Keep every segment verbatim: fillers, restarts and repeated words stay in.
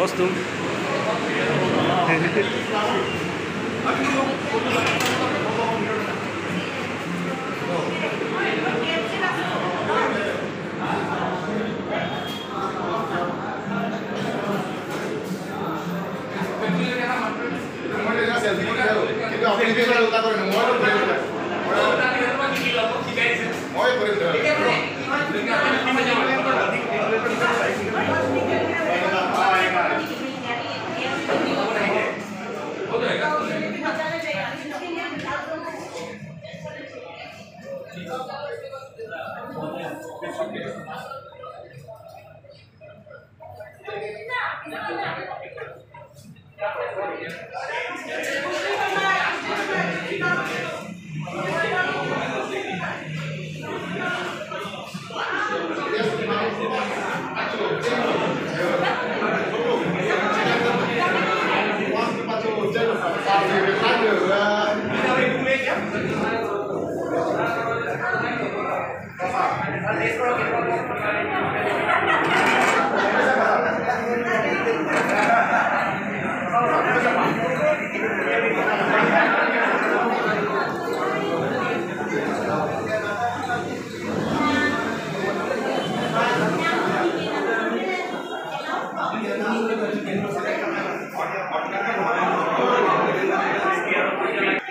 Kostum.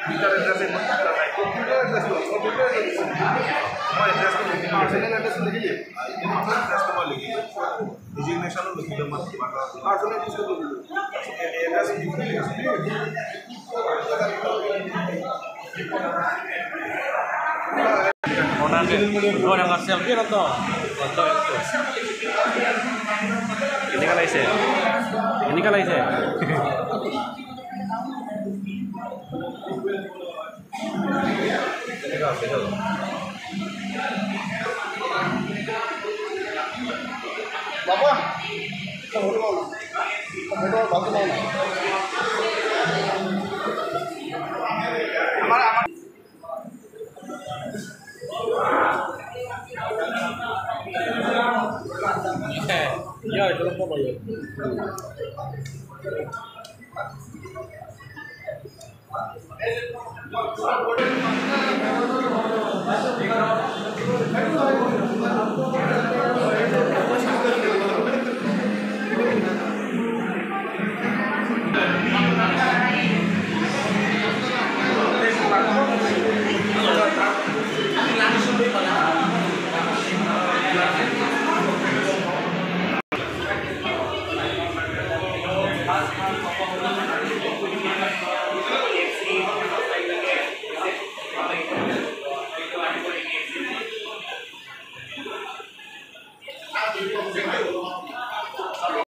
Computer address hai, computer address lo, computer address lo. Moi address to, personal address to likhi diye. Personal address to moi likhi diye. Designation lo likhi diye, mas, mas. Personal address to likhi diye. Address likhi diye. Orang ke, orang asal ke nonton. Nonton itu. Ini kan laise. Ini kan laise. Bapak, ya, itu lupa, Pak, ya.